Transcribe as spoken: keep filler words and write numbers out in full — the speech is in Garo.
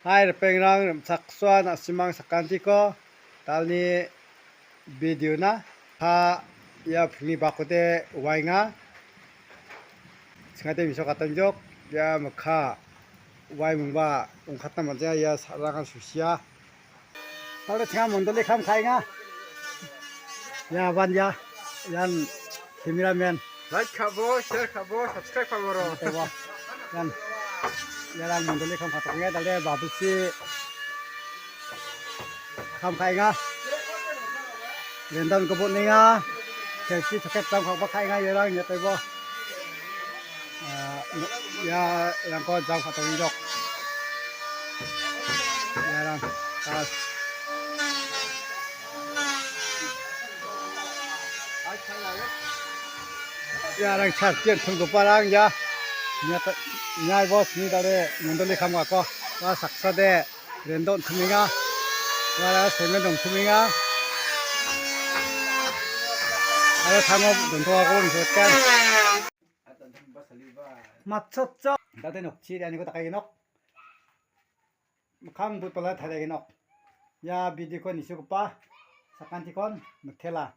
Hai, ripengrang, rimchaksoa na·simang sakantiko dalni video-na ka ia pulni bakode waenga. Chingate miso katanjok, ia mikka waimingba ongkatna man·jaia, ia sa·rangan susia. Tale chinga mondoli kam ka·enga. Ia ban ia, ian cameraman. Like ka·bo, share ka·bo, subscribe ka·boro. Tebo. Ian, iarang mondoli kam ka·tokenga, tale babisi kam ka·enga. Rendan kebon nenga. Selfie choket jam ka·ba ka·enga, iarang ia tebo. Ah, ia, iarangko jam ka·tokenjok. Iarang, ah. Iarang champion tonggiparang ia. Nia ta-, nia bos ni dare mondoli kam ka·ako. Ua saksa de rendo on·timenga. Ua semen on·timenga. Aro tango dontoako on·timenga. Matchotchot. Dade nokchi rianiko dakagenok. Mikkang butpala tariagenok. Ia video-ko nisugipa sakantikon mitela.